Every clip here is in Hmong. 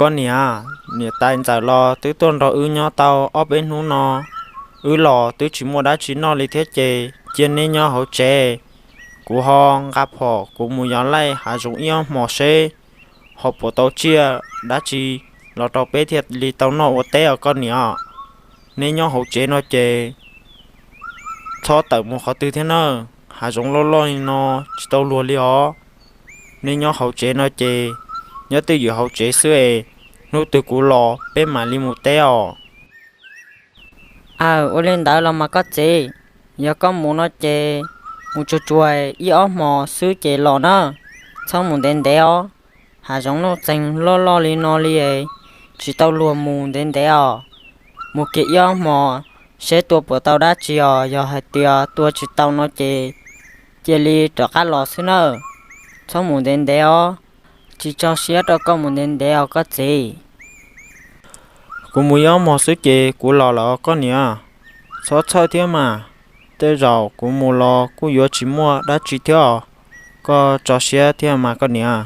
Koj niam, niam tais ntxawm los twb tuaj nrog wb nyob tau ob peb hnub no, wb los twb tsis muaj dab tsi noj li thiab ces cia neb nyob hauv tsev, kuv ho nqa phom kuv mus yos laij hav zoov ib ob hmos seb ho puas tau tsiaj dab tsi los rau peb thiaj li tau noj ua teb os koj niam. Neb nyob hauv tsev no ces txhob tawm mus qhov twg thiab nawb, hav zoov loj loj li no tsis tau luag li os. Neb nyob hauv tsev no ces nyob twj ywm hauv tsev xwb es hnub twg kuv los peb mam li mus teb os. Aw, ua li ntawd los mas koj txiv, yog koj mus no ces mus tsuag tsuag ib ob hmos xwb ces los na, txhob mus ntev ntev os. Hav zoov nuj txeeg loj loj li no li es tsis tau luag mus ntev ntev os. Mus kiag ib ob hmos seb tua puas tau dab tsi os, yog hais tias tua tsis tau no ces cia li rov qab los xwb nawb. Txhob mus ntev ntev os, tsis tso siab rau koj mus ntev ntev os koj txiv. Kuv mus ib ob hmos xwb ces kuv los lawm koj niam, txhob txhawj thiab mas, tej zaum kuv mus los kuj yuav tsis muaj dab tsi thiab os, koj tso siab thiab mas koj niam.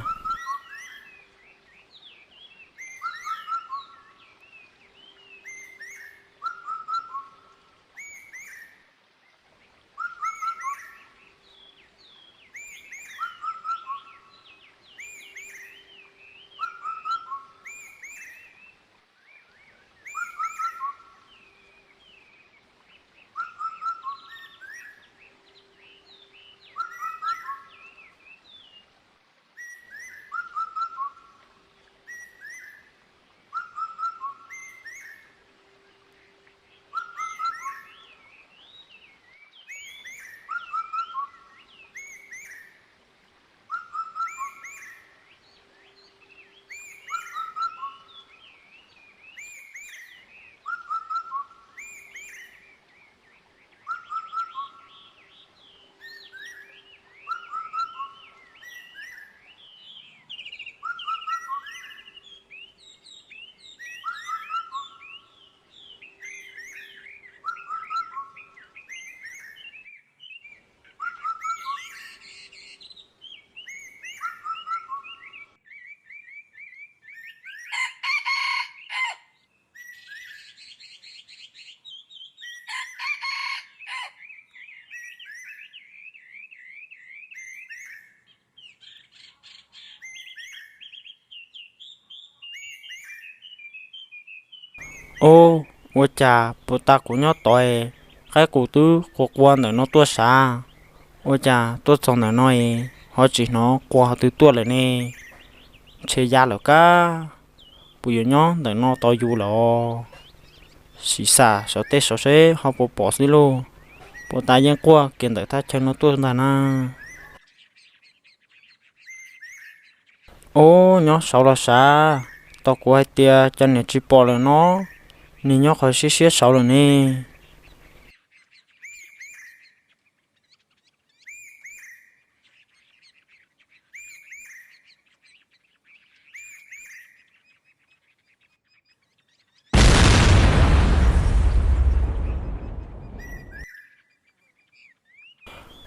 Ub, ua cas puag ta kuv nyob tod es qaib qus twb qua qua ntawm no tuaj sav, ua cas tuaj txog ntawm no es ho tsis hnov qua twg tuaj lawm ne? Ntshe ya lawm kab, puas yuav nyob ntawm no tos yus lawm? Sim xam saum tej saud seb ho puas pom xwb lauj, puag ta yeej quaj kiag ntawm thaj chaw no tuaj ntag na. Ub, nyob saud los sav, tos kuv hais tias cov niam tsis pom lawm no, nws nyob qhov siab siab saud lawm ne.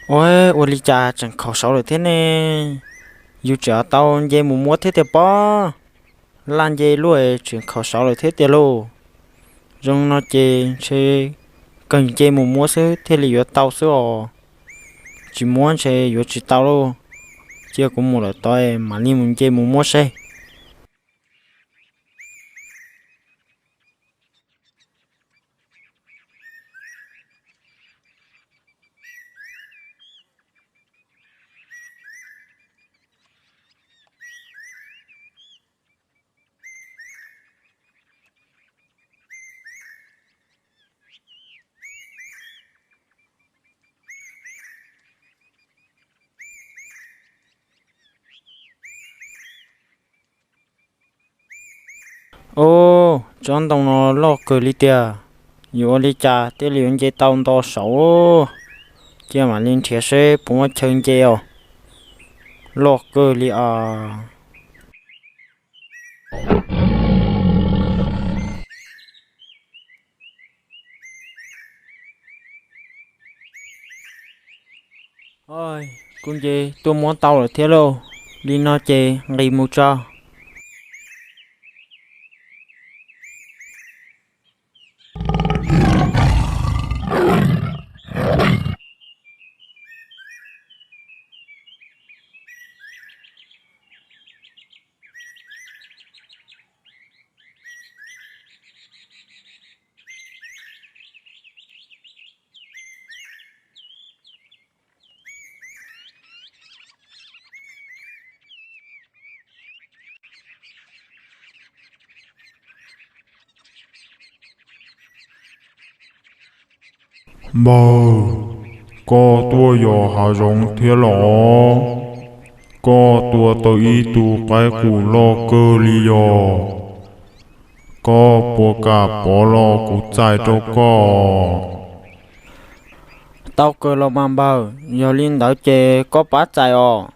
Ua, ua li cas tseem khaus saud lawm thiab ne? Yus tseem tau nce mus muab thiab tiag pob. Laj nce luaj tseem khaus saud lawm thiab tiag lauj. Zoo no ces ntshe kawg nce mus muab xwb thiaj li yuav tau xwb os. Tsis muab ntshe yuav tsis tau lauj. Cia kuv mus lawm tod mam li mus nce mus muab seb. Ub, tsob ntoo no loj kawg li tiag, yuav ua li cas thiaj li yuav nce tau nto saud? Cia mam li nrhiav seb puas muaj chaw nce os. Loj kawg li as. Kuv nce tuaj muab tau lawm thiab lauj, li no ces nqis mus tso. Npawg, koj tuaj yos hav zoov thiab los? Koj tua tau ib tug qaib qus loj kawg li yog. Koj puas kam pov los kuv txais rau koj? Tau kawg los mas npawg, yog li ntawd ces koj pab txais os.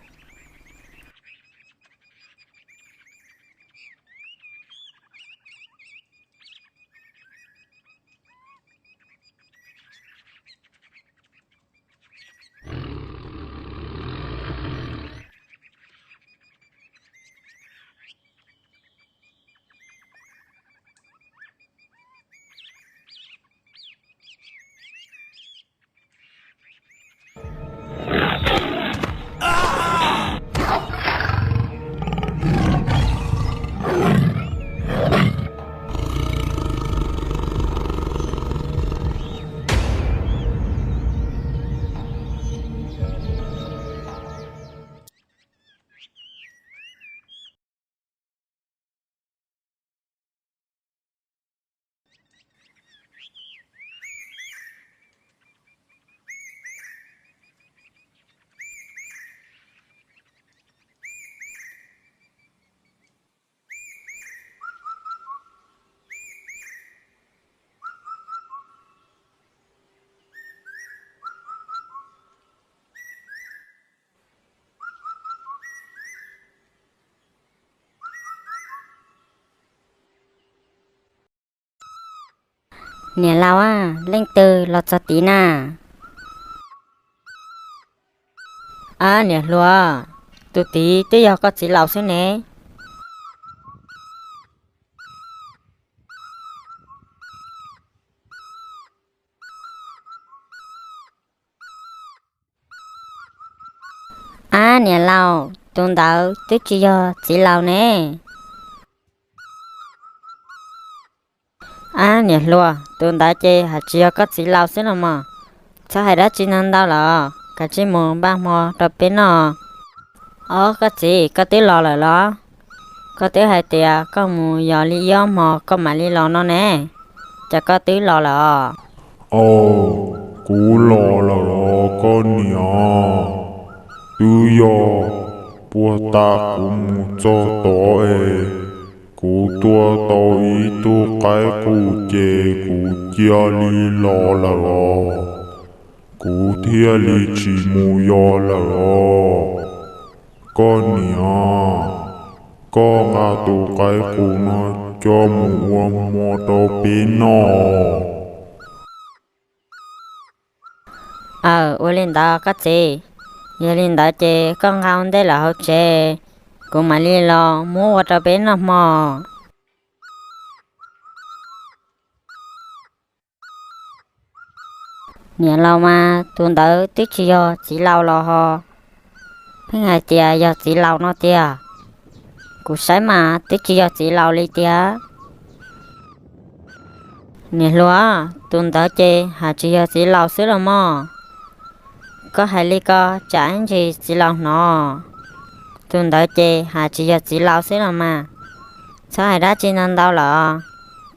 Niam laus, leej twg los txog tid na? Ab niam hluas, tus tid twb yog koj txiv laus xwb ne. Ab niam laus, tus ntawd twb tsis yog txiv laus ne. Ab niam hluas, tus ntawd ces hais tsis yog koj txiv laus xwb los mas. Txhob hais dab tsi ntau ntau lawm, kav tsij mus npaj hmo rau peb noj. Ob koj txiv, koj twb los lawm los? Koj twb hais tias koj mus yos li ob hmo koj mam li los no ne, cas koj twb los lawm os? Aws, kuv los lawm os koj niam. Twb yog puag ta kuv mus txog tod es kuv tua tau ib tug qaib qus ces kuv cia li los lawm os. Kuv thiaj li tsis mus yos lawm os. Koj niam, koj nqa tus qaib qus no coj mus ua hmo rau peb noj. Aws, ua li ntawd koj txiv. Yog li ntawd ces koj nqa ua ntej lawm hauv tsev, kuv mam li los muab ua rau peb noj hmo. Niam laus mas, tus ntawd twb tsis yog txiv laus los ho. Pheej hais tias yog txiv laus no tiag. Kuv saib mas twb tsis yog txiv laus li tiag. Niam hluas, tus ntawd ces hais tsis yog txiv laus xwb los mog. Koj hais li ko tsam ib ntsis txiv laus hnov. Tus ntawd ces hais tsis yog txiv laus xwb los mas. Txhob hais dab tsi ntau ntau lawm,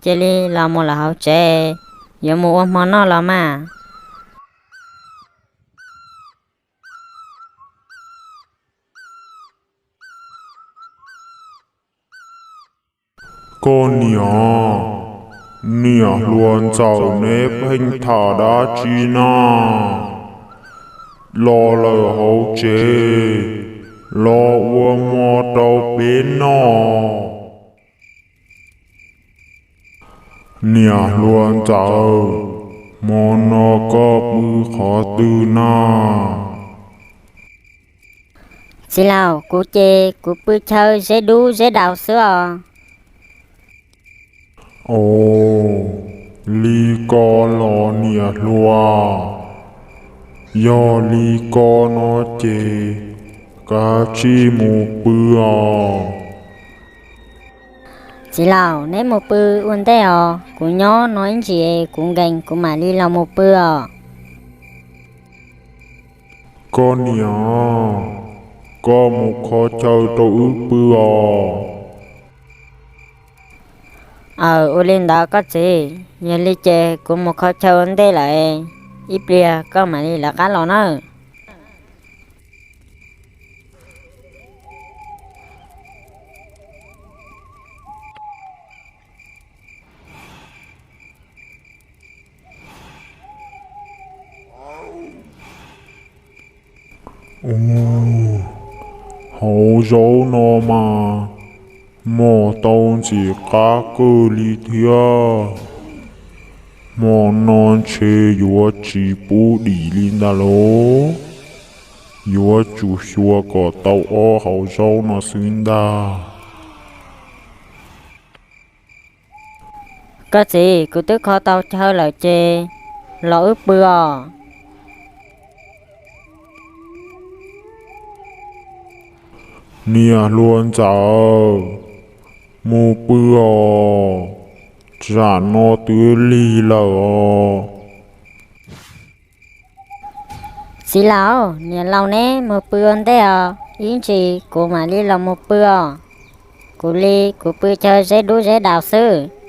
cia li los mus lawm hauv tsev, yuav mus ua hmo noj los mas. Koj niam, niam hluas ntxawm neb pheej tham dab tsi na? Los lawm hauv tsev, los ua hmo rau peb noj. Niam hluas ntxawm, hmo no koj pw qhov twg na? Txiv laus, kuv ces kuv pw chaw zeb dub zeb daus xwb os. Os, li ko los niam hluas, yog li ko no ces kav tsij mus pw os. Txiv laus, neb mus pw ua ntej os, kuv nyob no ib ntsis kuv nkees kuv mam li los mus pw os. Koj niam, koj mus kho chaw rau wb pw os. Aws, ua li ntawd koj txiv, yog li ces kuv mus kho chaw ua ntej lawm. Ib pliag koj mam li lawv qab los nawb. Hauv zaub no mas mos tau ntxim qab kawg li thiab. Hmo no ntshe yuav tsis pub dim li ntag lauj. Yuav tsum xyuas kom tau ob hauv zaub no xwb ntag. Koj txiv, kuv twb kho tau chaw lawm ces los wb pw os. Niam hluas ntxawm, mus pw os, tsam no twb lig lawm os. Txiv laus, niam laus neb mus pw ua ntej os, ib ntsis kuv mam li los mus pw os. Kuv li kuv pw chaw zeb dub zeb daus xwb.